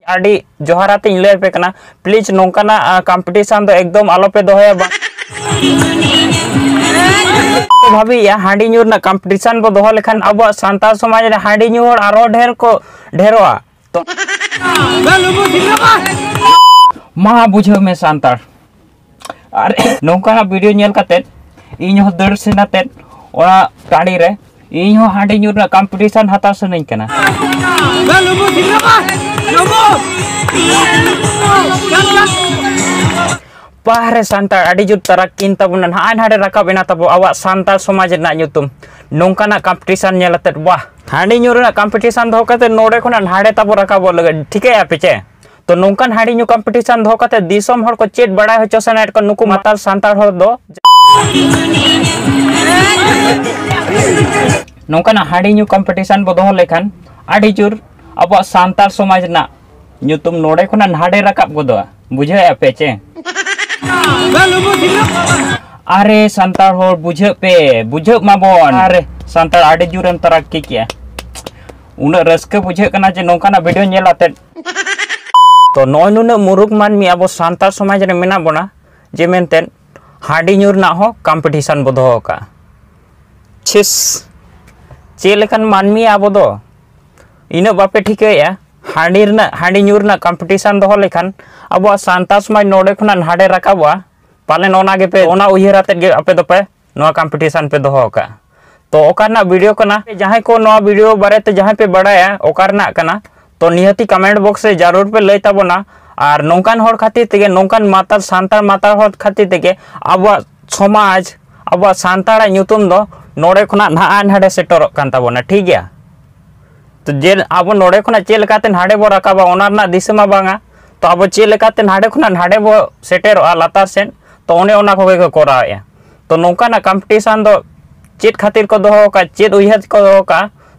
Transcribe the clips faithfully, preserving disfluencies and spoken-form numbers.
ᱟᱹᱰᱤ ᱡᱚᱦᱟᱨ ᱟᱛᱮᱧ ᱞᱟᱹᱭ ᱟᱯᱮ ᱠᱟᱱᱟ, ᱯᱞᱤᱡᱽ ᱱᱚᱝᱠᱟᱱᱟᱜ ᱠᱚᱢᱯᱤᱴᱤᱥᱚᱱ ᱫᱚ ᱮᱠᱫᱚᱢ ᱟᱞᱚᱯᱮ ᱫᱚᱦᱚᱭᱟ᱾ ᱵᱟᱝ ᱵᱷᱟᱵᱤᱭᱮᱜᱼᱟ ᱦᱟᱺᱰᱤ ᱧᱩ ᱨᱮᱱᱟᱜ ᱠᱚᱢᱯᱤᱴᱤᱥᱚᱱ ᱵᱚ ᱫᱚᱦᱚ ᱞᱮᱠᱷᱟᱱ ᱟᱵᱚᱣᱟᱜ ᱥᱟᱱᱛᱟᱲ ᱥᱚᱢᱟᱡᱽ ᱨᱮ ᱦᱟᱺᱰᱤ ᱧᱩ ᱦᱚᱲ ᱟᱨᱦᱚᱸ ᱰᱷᱮᱨ ᱠᱚ ᱰᱷᱮᱨᱚᱜᱼᱟ᱾ ᱛᱚ ᱢᱟ ᱵᱩᱡᱷᱟᱹᱣ ᱢᱮ ᱥᱟᱱᱛᱟᱲ, ᱟᱨ ᱱᱚᱝᱠᱟᱱᱟᱜ ᱵᱷᱤᱰᱤᱭᱳ ᱧᱮᱞ ᱠᱟᱛᱮᱫ ᱤᱧ ᱦᱚᱸ ᱫᱟᱹᱲ ᱥᱮᱱ ᱟᱛᱮᱫ ᱚᱱᱟ ᱴᱟᱺᱰᱤ ᱨᱮ ᱤᱧ ᱦᱚᱸ ᱦᱟᱺᱰᱤ ᱧᱩ ᱨᱮᱱᱟᱜ ᱠᱚᱢᱯᱤᱴᱤᱥᱚᱱ ᱦᱟᱛᱟᱣ ᱥᱟᱱᱟᱧ ᱠᱟᱱᱟ᱾ ᱵᱟᱦᱨᱮ ᱥᱟᱱᱛᱟᱲ ᱟᱹᱰᱤ ᱡᱳᱨ ᱛᱟᱨᱟᱠᱠᱤᱱ ᱛᱟᱵᱚᱱᱟ, ᱱᱟᱦᱟᱜ ᱱᱟᱰᱮ ᱨᱟᱠᱟᱵ ᱮᱱᱟ ᱛᱟᱵᱚ ᱟᱵᱚᱣᱟᱜ ᱥᱟᱱᱛᱟᱲ ᱥᱚᱢᱟᱡᱽ ᱨᱮᱱᱟᱜ ᱧᱩᱛᱩᱢ᱾ ᱱᱚᱝᱠᱟᱱᱟᱜ ᱠᱚᱢᱯᱤᱴᱤᱥᱚᱱ ᱧᱮᱞ ᱟᱛᱮᱫ, ᱵᱟᱦ, ᱦᱟᱺᱰᱤ ᱧᱩ ᱨᱮᱱᱟᱜ ᱠᱚᱢᱯᱤᱴᱤᱥᱚᱱ ᱫᱚᱦᱚ ᱠᱟᱛᱮᱫ ᱱᱚᱰᱮ ᱠᱷᱚᱱᱟᱜ ᱱᱟᱰᱮ ᱛᱟᱵᱚ ᱨᱟᱠᱟᱵᱚᱜ ᱞᱟᱹᱜᱤᱫ ᱴᱷᱤᱠᱟᱹᱭᱟ ᱯᱮ ᱪᱮ? ᱛᱚ ᱱᱚᱝᱠᱟᱱ ᱦᱟᱺᱰᱤ ᱧᱩ ᱠᱚᱢᱯᱤᱴᱤᱥᱚᱱ ᱫᱚᱦᱚ ᱠᱟᱛᱮ ᱫᱤᱥᱚᱢ ᱦᱚᱲ ᱠᱚ ᱪᱮᱫ ᱵᱟᱲᱟᱭ ᱦᱚᱪᱚ ᱥᱟᱱᱟᱭᱮᱫ ᱠᱚᱣᱟ ᱱᱩᱠᱩ ᱢᱟᱛᱟᱞ ᱥᱟᱱᱛᱟᱲ ᱦᱚᱲ ᱫᱚ᱾ ᱱᱚᱝᱠᱟᱱᱟᱜ ᱦᱟᱺᱰᱤ ᱧᱩ ᱠᱚᱢᱯᱤᱴᱤᱥᱚᱱ ᱵᱚ ᱫᱚᱦᱚ ᱞᱮᱠᱷᱟᱱ ᱟᱹᱰᱤ ᱡᱳᱨ ᱟᱵᱚᱣᱟᱜ ᱥᱟᱱᱛᱟᱲ ᱥᱚᱢᱟᱡᱽ ᱨᱮᱱᱟᱜ ᱧᱩᱛᱩᱢ ᱱᱚᱰᱮ ᱠᱷᱚᱱᱟᱜ ᱱᱟᱰᱮ ᱨᱟᱠᱟᱵ ᱜᱚᱫᱚᱜᱼᱟ, ᱵᱩᱡᱷᱟᱹᱣᱮᱫᱼᱟ ᱯᱮ ᱪᱮ? ᱟᱨᱮ ᱥᱟᱱᱛᱟᱲ ᱦᱚᱲ ᱵᱩᱡᱷᱟᱹᱜ ᱯᱮ, ᱵᱩᱡᱷᱟᱹᱜ ᱢᱟᱵᱚᱱ᱾ ᱟᱨᱮ ᱥᱟᱱᱛᱟᱲ ᱟᱹᱰᱤ ᱡᱳᱨᱮᱢ ᱛᱟᱨᱟᱠᱠᱤ ᱠᱮᱜᱼᱟ, ᱩᱱᱟᱹᱜ ᱨᱟᱹᱥᱠᱟᱹ ᱵᱩᱡᱷᱟᱹᱜ ᱠᱟᱱᱟ ᱡᱮ ᱱᱚᱝᱠᱟᱱᱟᱜ ᱵᱷᱤᱰᱤᱭᱳ ᱧᱮᱞ ᱟᱛᱮᱫ᱾ ᱛᱚ ᱱᱚᱜᱼᱚᱭ ᱱᱩᱱᱟᱹᱜ ᱢᱩᱨᱩᱠ ᱢᱟᱹᱱᱢᱤ ᱟᱵᱚ ᱥᱟᱱᱛᱟᱲ ᱥᱚᱢᱟᱡᱽ ᱨᱮ ᱢᱮᱱᱟᱜ ᱵᱚᱱᱟ ᱡᱮ ᱢᱮᱱᱛᱮ ᱦᱟᱺᱰᱤ ᱧᱩ ᱨᱮᱱᱟᱜ ᱦᱚᱸ ᱠᱚᱢᱯᱤᱴᱤᱥᱚᱱ ᱵᱚ ᱫᱚᱦᱚ ᱟᱠᱟᱫᱼᱟ᱾ ᱪᱷᱤᱥ, ᱪᱮᱫ ᱞᱮᱠᱟᱱ ᱢᱟᱹᱱᱢᱤ ᱟᱵᱚ ᱫᱚ? ᱤᱱᱟᱹᱜ ᱵᱟᱯᱮ ᱴᱷᱤᱠᱟᱹᱭᱮᱫᱼᱟ? ᱦᱟᱺᱰᱤ ᱨᱮᱱᱟᱜ, ᱦᱟᱺᱰᱤ ᱧᱩ ᱨᱮᱱᱟᱜ ᱠᱚᱢᱯᱤᱴᱤᱥᱚᱱ ᱫᱚᱦᱚ ᱞᱮᱠᱷᱟᱱ ᱟᱵᱚᱣᱟᱜ ᱥᱟᱱᱛᱟᱲ ᱥᱚᱢᱟᱡᱽ ᱱᱚᱰᱮ ᱠᱷᱚᱱᱟᱜ ᱱᱟᱰᱮ ᱨᱟᱠᱟᱵᱚᱜᱼᱟ᱾ ᱯᱟᱞᱮᱱ ᱚᱱᱟ ᱜᱮᱯᱮ, ᱚᱱᱟ ᱩᱭᱦᱟᱹᱨ ᱟᱛᱮᱫ ᱜᱮ ᱟᱯᱮ ᱫᱚᱯᱮ ᱱᱚᱣᱟ ᱠᱚᱢᱯᱤᱴᱤᱥᱚᱱ ᱯᱮ ᱫᱚᱦᱚ ᱟᱠᱟᱫᱼᱟ᱾ ᱛᱚ ᱚᱠᱟ ᱨᱮᱱᱟᱜ ᱵᱷᱤᱰᱤᱭᱳ ᱠᱟᱱᱟ? ᱡᱟᱦᱟᱸᱭ ᱠᱚ ᱱᱚᱣᱟ ᱵᱷᱤᱰᱤᱭᱳ ᱵᱟᱨᱮᱛᱮ ᱡᱟᱦᱟᱸᱭ ᱯᱮ ᱵᱟᱲᱟᱭᱟ ᱚᱠᱟ ᱨᱮᱱᱟᱜ ᱠᱟᱱᱟ, ᱛᱚ ᱱᱤᱦᱟᱹᱛᱤ ᱠᱚᱢᱮᱱᱴ ᱵᱚᱠᱥ ᱨᱮ ᱡᱟᱹᱨᱩᱲ ᱯᱮ ᱞᱟᱹᱭ ᱛᱟᱵᱚᱱᱟ᱾ ᱟᱨ ᱱᱚᱝᱠᱟᱱ ᱦᱚᱲ ᱠᱷᱟᱹᱛᱤᱨ ᱛᱮᱜᱮ, ᱱᱚᱝᱠᱟᱱ ᱢᱟᱛᱟᱞ ᱥᱟᱱᱛᱟᱲ ᱢᱟᱛᱟᱞ ᱦᱚᱲ ᱠᱷᱟᱹᱛᱤᱨ ᱛᱮᱜᱮ ᱟᱵᱚᱣᱟᱜ ᱥᱚᱢᱟᱡᱽ, ᱟᱵᱚᱣᱟᱜ ᱥᱟᱱᱛᱟᱲᱟᱜ ᱧᱩᱛᱩᱢ ᱫᱚ ᱱᱚᱰᱮ ᱠᱷᱚᱱᱟᱜ ᱱᱟᱦᱟᱜ ᱱᱟᱰᱮ ᱥᱮᱴᱮᱨᱚᱜ ᱠᱟᱱ ᱛᱟᱵᱚᱱᱟ, ᱴᱷᱤᱠ ᱜᱮᱭᱟ? ᱛᱚ ᱡᱮ ᱟᱵᱚ ᱱᱚᱰᱮ ᱠᱷᱚᱱᱟᱜ ᱪᱮᱫ ᱞᱮᱠᱟᱛᱮ ᱱᱟᱰᱮ ᱵᱚ ᱨᱟᱠᱟᱵᱟ, ᱚᱱᱟ ᱨᱮᱱᱟᱜ ᱫᱤᱥᱟᱹ ᱢᱟ ᱵᱟᱝᱟ᱾ ᱛᱚ ᱟᱵᱚ ᱪᱮᱫ ᱞᱮᱠᱟᱛᱮ ᱱᱟᱰᱮ ᱠᱷᱚᱱᱟᱜ ᱱᱟᱰᱮ ᱵᱚ ᱥᱮᱴᱮᱨᱚᱜᱼᱟ ᱞᱟᱛᱟᱨ ᱥᱮᱫ, ᱛᱚ ᱚᱱᱮ ᱚᱱᱟ ᱠᱚᱜᱮ ᱠᱚ ᱠᱚᱨᱟᱣᱮᱫᱼᱟ᱾ ᱛᱚ ᱱᱚᱝᱠᱟᱱᱟᱜ ᱠᱚᱢᱯᱤᱴᱤᱥᱚᱱ ᱫᱚ ᱪᱮᱫ ᱠᱷᱟᱹᱛᱤᱨ ᱠᱚ ᱫᱚᱦᱚ ᱟᱠᱟᱫ, ᱪᱮᱫ ᱩᱭᱦᱟᱹᱨ ᱠᱚ ᱫᱚᱦᱚ ᱟᱠᱟᱫᱼᱟ?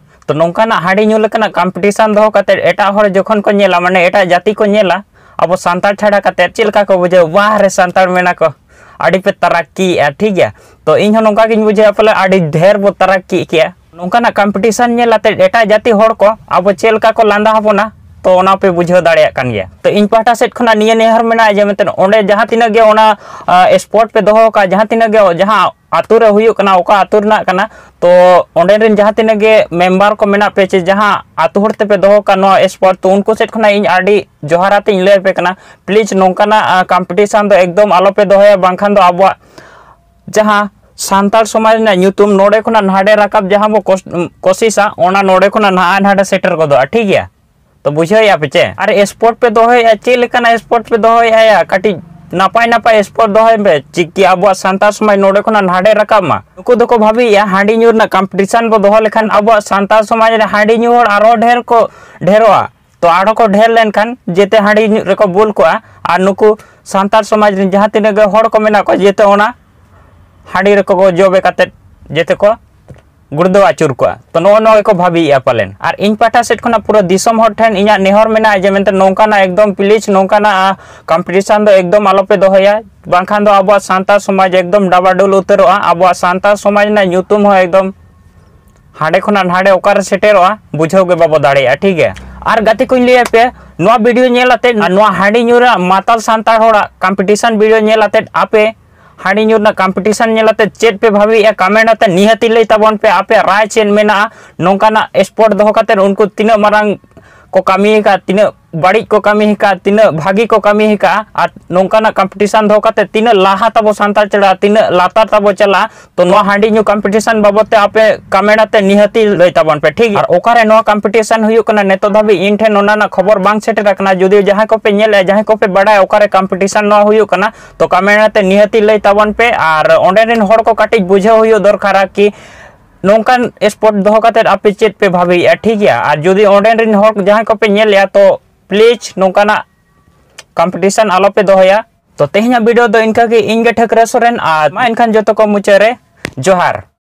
ᱛᱚ ᱱᱚᱝᱠᱟᱱᱟᱜ ᱦᱟᱺᱰᱤ ᱧᱩ ᱞᱮᱠᱟᱱᱟᱜ ᱠᱚᱢᱯᱤᱴᱤᱥᱚᱱ ᱫᱚᱦᱚ ᱠᱟᱛᱮᱫ ᱮᱴᱟᱜ ᱦᱚᱲ ᱡᱚᱠᱷᱚᱱ ᱠᱚ ᱧᱮᱞᱟ, ᱢᱟᱱᱮ ᱮᱴᱟᱜ ᱡᱟᱹᱛᱤ ᱠᱚ ᱧᱮᱞᱟ ᱟᱵᱚ ᱥᱟᱱᱛᱟᱲ ᱪᱷᱟᱲᱟ ᱠᱟᱛᱮᱫ, ᱪᱮᱫ ᱞᱮᱠᱟ ᱠᱚ ᱵᱩᱡᱷᱟᱹᱣᱟ? ᱵᱟᱦ ᱨᱮ ᱥᱟᱱᱛᱟᱲ ᱢᱮᱱᱟ ᱠᱚ, ᱟᱹᱰᱤ ᱯᱮ ᱛᱟᱨᱟᱠᱠᱤᱭᱮᱜᱼᱟ, ᱴᱷᱤᱠ ᱜᱮᱭᱟ? ᱛᱚ ᱤᱧ ᱦᱚᱸ ᱱᱚᱝᱠᱟ ᱜᱤᱧ ᱵᱩᱡᱷᱟᱹᱣᱟ, ᱯᱟᱞᱮ ᱟᱹᱰᱤ ᱰᱷᱮᱨ ᱵᱚ ᱛᱟᱨᱟᱠᱠᱤ ᱠᱮᱜᱼᱟ᱾ ᱱᱚᱝᱠᱟᱱᱟᱜ ᱠᱚᱢᱯᱤᱴᱤᱥᱚᱱ ᱧᱮᱞ ᱟᱛᱮᱫ ᱮᱴᱟᱜ ᱡᱟᱹᱛᱤ ᱦᱚᱲ ᱠᱚ ᱟᱵᱚ ᱪᱮᱫ ᱞᱮᱠᱟ ᱠᱚ ᱞᱟᱸᱫᱟ ᱟᱵᱚᱱᱟ, ᱛᱚ ᱚᱱᱟ ᱯᱮ ᱵᱩᱡᱷᱟᱹᱣ ᱫᱟᱲᱮᱭᱟᱜ ᱠᱟᱱ ᱜᱮᱭᱟ᱾ ᱛᱚ ᱤᱧ ᱯᱟᱦᱴᱟ ᱥᱮᱫ ᱠᱷᱚᱱᱟᱜ ᱱᱤᱭᱟᱹ ᱱᱮᱦᱚᱨ ᱢᱮᱱᱟᱜᱼᱟ ᱡᱮ ᱢᱮᱱᱛᱮ ᱚᱸᱰᱮ ᱡᱟᱦᱟᱸ ᱛᱤᱱᱟᱹᱜ ᱜᱮ ᱚᱱᱟ ᱥᱯᱚᱴ ᱯᱮ ᱫᱚᱦᱚ ᱟᱠᱟᱫ, ᱡᱟᱦᱟᱸ ᱛᱤᱱᱟᱹᱜ ᱜᱮ ᱡᱟᱦᱟᱸ ᱟᱹᱛᱩ ᱨᱮ ᱦᱩᱭᱩᱜ ᱠᱟᱱᱟ, ᱚᱠᱟ ᱟᱹᱛᱩ ᱨᱮᱱᱟᱜ ᱠᱟᱱᱟ, ᱛᱚ ᱚᱸᱰᱮ ᱨᱮᱱ ᱡᱟᱦᱟᱸ ᱛᱤᱱᱟᱹᱜ ᱜᱮ ᱢᱮᱢᱵᱟᱨ ᱠᱚ ᱢᱮᱱᱟᱜ ᱯᱮ ᱪᱮ ᱡᱟᱦᱟᱸ ᱟᱹᱛᱩ ᱦᱚᱲ ᱛᱮᱯᱮ ᱫᱚᱦᱚ ᱠᱟᱜ ᱱᱚᱣᱟ ᱥᱯᱚᱴ, ᱛᱚ ᱩᱱᱠᱩ ᱥᱮᱫ ᱠᱷᱚᱱᱟᱜ ᱤᱧ ᱟᱹᱰᱤ ᱡᱚᱦᱟᱨ ᱟᱛᱮ ᱤᱧ ᱞᱟᱹᱭ ᱟᱯᱮ ᱠᱟᱱᱟ, ᱯᱞᱤᱡᱽ ᱱᱚᱝᱠᱟᱱᱟᱜ ᱠᱚᱢᱯᱤᱴᱤᱥᱚᱱ ᱫᱚ ᱮᱠᱫᱚᱢ ᱟᱞᱚᱯᱮ ᱫᱚᱦᱚᱭᱟ, ᱵᱟᱝᱠᱷᱟᱱ ᱫᱚ ᱟᱵᱚᱣᱟᱜ ᱡᱟᱦᱟᱸ ᱥᱟᱱᱛᱟᱲ ᱥᱚᱢᱟᱡᱽ ᱨᱮᱱᱟᱜ ᱧᱩᱛᱩᱢ ᱱᱚᱰᱮ ᱠᱷᱚᱱᱟᱜ ᱱᱟᱰᱮ ᱨᱟᱠᱟᱵ ᱡᱟᱦᱟᱸ ᱵᱚ ᱠᱚᱥ-, ᱠᱚᱥᱤᱥᱟ, ᱚᱱᱟ ᱱᱚᱰᱮ ᱠᱷᱚᱱᱟᱜ ᱱᱟᱦᱟᱜ ᱱᱟᱰᱮ ᱥᱮᱴᱮᱨ ᱜᱚᱫᱚᱜᱼᱟ, ᱴᱷᱤᱠ ᱜᱮᱭᱟ? ᱛᱚ ᱵᱩᱡᱷᱟᱹᱣᱮᱫᱼᱟ ᱯᱮ ᱪᱮ? ᱟᱨ ᱥᱯᱚᱴ ᱯᱮ ᱫᱚᱦᱚᱭᱮᱫᱼᱟ, ᱪᱮᱫ ᱞᱮᱠᱟᱱᱟᱜ ᱥᱯᱚᱴ ᱯᱮ ᱫᱚᱦᱚᱭᱮᱫᱼᱟ ᱭᱟ? ᱠᱟᱹᱴᱤᱡ ᱱᱟᱯᱟᱭ ᱱᱟᱯᱟᱭ ᱥᱯᱚᱴ ᱫᱚᱦᱚᱭ ᱯᱮ, ᱪᱤᱠᱤ ᱟᱵᱚᱣᱟᱜ ᱥᱟᱱᱛᱟᱲ ᱥᱚᱢᱟᱡᱽ ᱱᱚᱰᱮ ᱠᱷᱚᱱᱟᱜ ᱱᱟᱰᱮ ᱨᱟᱠᱟᱵ ᱢᱟ᱾ ᱱᱩᱠᱩ ᱫᱚᱠᱚ ᱵᱷᱟᱵᱤᱭᱮᱫᱼᱟ ᱦᱟᱺᱰᱤ ᱧᱩ ᱨᱮᱱᱟᱜ ᱠᱚᱢᱯᱤᱴᱤᱥᱚᱱ ᱵᱚ ᱫᱚᱦᱚ ᱞᱮᱠᱷᱟᱱ ᱟᱵᱚᱣᱟᱜ ᱥᱟᱱᱛᱟᱲ ᱥᱚᱢᱟᱡᱽ ᱨᱮ ᱦᱟᱺᱰᱤ ᱧᱩ ᱦᱚᱲ ᱟᱨᱦᱚᱸ ᱰᱷᱮᱨ ᱠᱚ ᱰᱷᱮᱨᱚᱜᱼᱟ᱾ ᱛᱚ ᱟᱨᱦᱚᱸ ᱠᱚ ᱰᱷᱮᱨ ᱞᱮᱱᱠᱷᱟᱱ ᱡᱮᱛᱮ ᱦᱟᱺᱰᱤ ᱧᱩ ᱨᱮᱠᱚ ᱵᱩᱞ ᱠᱚᱜᱼᱟ, ᱟᱨ ᱱᱩᱠᱩ ᱥᱟᱱᱛᱟᱲ ᱥᱚᱢᱟᱡᱽ ᱨᱮᱱ ᱡᱟᱦᱟᱸ ᱛᱤᱱᱟᱹᱜ ᱜᱮ ᱦᱚᱲ ᱠᱚ ᱢᱮᱱᱟᱜ ᱠᱚᱣᱟ, ᱡᱮᱛᱮ ᱚᱱᱟ ᱦᱟᱺᱰᱤ ᱨᱮᱠᱚ ᱠᱚ ᱡᱚᱵᱮ ᱠᱟᱛᱮᱫ ᱡᱮᱛᱮ ᱠᱚ ᱜᱩᱲᱫᱟᱹᱣ ᱟᱹᱪᱩᱨ ᱠᱚᱜᱼᱟ᱾ ᱛᱚ ᱱᱚᱜᱼᱚ ᱱᱚᱣᱟ ᱜᱮᱠᱚ ᱵᱷᱟᱹᱵᱤᱭᱮᱫᱼᱟ ᱯᱟᱞᱮᱱ᱾ ᱟᱨ ᱤᱧ ᱯᱟᱦᱴᱟ ᱥᱮᱫ ᱠᱷᱚᱱᱟᱜ ᱯᱩᱨᱟᱹ ᱫᱤᱥᱚᱢ ᱦᱚᱲ ᱴᱷᱮᱱ ᱤᱧᱟᱹᱜ ᱱᱮᱦᱚᱨ ᱢᱮᱱᱟᱜᱼᱟ ᱡᱮ ᱢᱮᱱᱛᱮ ᱱᱚᱝᱠᱟᱱᱟᱜ ᱮᱠᱫᱚᱢ ᱯᱞᱤᱡᱽ ᱱᱚᱝᱠᱟᱱᱟᱜ ᱠᱚᱢᱯᱤᱴᱤᱥᱚᱱ ᱫᱚ ᱮᱠᱫᱚᱢ ᱟᱞᱚᱯᱮ ᱫᱚᱦᱚᱭᱟ, ᱵᱟᱝᱠᱷᱟᱱ ᱫᱚ ᱟᱵᱚᱣᱟᱜ ᱥᱟᱱᱛᱟᱲ ᱥᱚᱢᱟᱡᱽ ᱮᱠᱫᱚᱢ ᱰᱟᱵᱟᱰᱩᱞ ᱩᱛᱟᱹᱨᱚᱜᱼᱟ, ᱟᱵᱚᱣᱟᱜ ᱥᱟᱱᱛᱟᱲ ᱥᱚᱢᱟᱡᱽ ᱨᱮᱱᱟᱜ ᱧᱩᱛᱩᱢ ᱦᱚᱸ ᱮᱠᱫᱚᱢ ᱦᱟᱸᱰᱮ ᱠᱷᱚᱱᱟᱜ ᱱᱟᱰᱮ ᱚᱠᱟᱨᱮ ᱥᱮᱴᱮᱨᱚᱜᱼᱟ, ᱵᱩᱡᱷᱟᱹᱣ ᱜᱮ ᱵᱟᱵᱚ ᱫᱟᱲᱮᱭᱟᱜᱼᱟ, ᱴᱷᱤᱠ ᱜᱮᱭᱟ? ᱟᱨ ᱜᱟᱛᱮ ᱠᱚᱧ ᱞᱟᱹᱭ ᱟᱯᱮᱭᱟ, ᱱᱚᱣᱟ ᱵᱷᱤᱰᱤᱭᱳ ᱧᱮᱞ ᱟᱛᱮᱫ ᱟᱨ ᱱᱚᱣᱟ ᱦᱟᱺᱰᱤ ᱧᱩ ᱨᱮᱱᱟᱜ ᱢᱟᱛᱟᱞ ᱥᱟᱱᱛᱟᱲ ᱦᱚᱲᱟᱜ ᱠᱚᱢᱯᱤᱴᱤᱥᱚᱱ ᱵᱷᱤᱰᱤᱭᱳ ᱧᱮᱞ ᱟᱛᱮᱫ ᱟᱯᱮ ᱦᱟᱺᱰᱤ ᱧᱩ ᱨᱮᱱᱟᱜ ᱠᱚᱢᱯᱤᱴᱤᱥᱚᱱ ᱧᱮᱞ ᱟᱛᱮᱫ ᱪᱮᱫ ᱯᱮ ᱵᱷᱟᱵᱤᱭᱮᱫᱼᱟ, ᱠᱚᱢᱮᱱᱴ ᱟᱛᱮᱫ ᱱᱤᱦᱟᱹᱛᱤ ᱞᱟᱹᱭ ᱛᱟᱵᱚᱱ ᱯᱮ᱾ ᱟᱯᱮᱭᱟᱜ ᱨᱟᱭ ᱪᱮᱫ ᱢᱮᱱᱟᱜᱼᱟ ᱱᱚᱝᱠᱟᱱᱟᱜ ᱥᱯᱚᱴ ᱫᱚᱦᱚ ᱠᱟᱛᱮᱫ? ᱩᱱᱠᱩ ᱛᱤᱱᱟᱹᱜ ᱢᱟᱨᱟᱝ ᱠᱚ ᱠᱟᱹᱢᱤ ᱟᱠᱟᱫ, ᱛᱤᱱᱟᱹᱜ ᱵᱟᱹᱲᱤᱡ ᱠᱚ ᱠᱟᱹᱢᱤ ᱟᱠᱟᱫ, ᱛᱤᱱᱟᱹᱜ ᱵᱷᱟᱹᱜᱤ ᱠᱚ ᱠᱟᱹᱢᱤ ᱟᱠᱟᱫᱼᱟ, ᱟᱨ ᱱᱚᱝᱠᱟᱱᱟᱜ ᱠᱚᱢᱯᱤᱴᱤᱥᱚᱱ ᱫᱚᱦᱚ ᱠᱟᱛᱮᱫ ᱛᱤᱱᱟᱹᱜ ᱞᱟᱦᱟ ᱛᱟᱵᱚ ᱥᱟᱱᱛᱟᱲ ᱪᱟᱞᱟᱜᱼᱟ, ᱛᱤᱱᱟᱹᱜ ᱞᱟᱛᱟᱨ ᱛᱟᱵᱚ ᱪᱟᱞᱟᱜᱼᱟ, ᱛᱚ ᱱᱚᱣᱟ ᱦᱟᱺᱰᱤ ᱧᱩ ᱠᱚᱢᱯᱤᱴᱤᱥᱚᱱ ᱵᱟᱵᱚᱫ ᱛᱮ ᱟᱯᱮ ᱠᱚᱢᱮᱱᱴ ᱟᱛᱮ ᱱᱤᱦᱟᱹᱛᱤ ᱞᱟᱹᱭ ᱛᱟᱵᱚᱱ ᱯᱮ, ᱴᱷᱤᱠ ᱜᱮᱭᱟ? ᱟᱨ ᱚᱠᱟᱨᱮ ᱱᱚᱣᱟ ᱠᱚᱢᱯᱤᱴᱤᱥᱚᱱ ᱦᱩᱭᱩᱜ ᱠᱟᱱᱟ, ᱱᱤᱛᱚᱜ ᱫᱷᱟᱹᱵᱤᱡ ᱤᱧ ᱴᱷᱮᱱ ᱚᱱᱟ ᱨᱮᱱᱟᱜ ᱠᱷᱚᱵᱚᱨ ᱵᱟᱝ ᱥᱮᱴᱮᱨ ᱟᱠᱟᱱᱟ᱾ ᱡᱩᱫᱤ ᱡᱟᱦᱟᱸᱭ ᱠᱚᱯᱮ ᱧᱮᱞᱮᱫᱼᱟ, ᱡᱟᱦᱟᱸᱭ ᱠᱚᱯᱮ ᱵᱟᱲᱟᱭᱟ ᱚᱠᱟᱨᱮ ᱠᱚᱢᱯᱤᱴᱤᱥᱚᱱ ᱱᱚᱣᱟ ᱦᱩᱭᱩᱜ ᱠᱟᱱᱟ, ᱛᱚ ᱠᱚᱢᱮᱱᱴ ᱟᱛᱮ ᱱᱤᱦᱟᱹᱛᱤ ᱞᱟᱹᱭ ᱛᱟᱵᱚᱱ ᱯᱮ᱾ ᱟᱨ ᱚᱸᱰᱮ ᱨᱮᱱ ᱦᱚᱲ ᱠᱚ ᱠᱟᱹᱴᱤᱡ ᱵᱩᱡᱷᱟᱹᱣ ᱦᱩᱭᱩᱜ ᱫᱚᱨᱠᱟᱨᱟ ᱠᱤ ᱱᱚᱝᱠᱟᱱ ᱥᱯᱚᱴ ᱫᱚᱦᱚ ᱠᱟᱛᱮᱫ ᱟᱯᱮ ᱪᱮᱫ ᱯᱮ ᱵᱷᱟᱵᱤᱭᱮᱫᱼᱟ, ᱴᱷᱤᱠ ᱜᱮᱭᱟ? ᱟᱨ ᱡᱩᱫᱤ ᱚᱸᱰᱮ ᱨᱮᱱ ᱦᱚᱲ ᱡᱟᱦᱟᱸᱭ ᱠᱚᱯᱮ ᱧᱮᱞᱮᱫᱼᱟ, ᱛᱚ ᱯᱞᱤᱡᱽ ᱱᱚᱝᱠᱟᱱᱟᱜ ᱠᱚᱢᱯᱤᱴᱤᱥᱚᱱ ᱟᱞᱚᱯᱮ ᱫᱚᱦᱚᱭᱟ᱾ ᱛᱚ ᱛᱮᱦᱮᱧᱟᱜ ᱵᱷᱤᱰᱤᱭᱳ ᱫᱚ ᱤᱱᱠᱟᱹ ᱜᱮ᱾ ᱤᱧ ᱜᱮ ᱴᱷᱟᱹᱠᱨᱟᱹ ᱥᱚᱨᱮᱱ, ᱟᱨ ᱢᱟ ᱮᱱᱠᱷᱟᱱ ᱡᱚᱛᱚ ᱠᱚ ᱢᱩᱪᱟᱹᱫ ᱨᱮ ᱡᱚᱦᱟᱨ᱾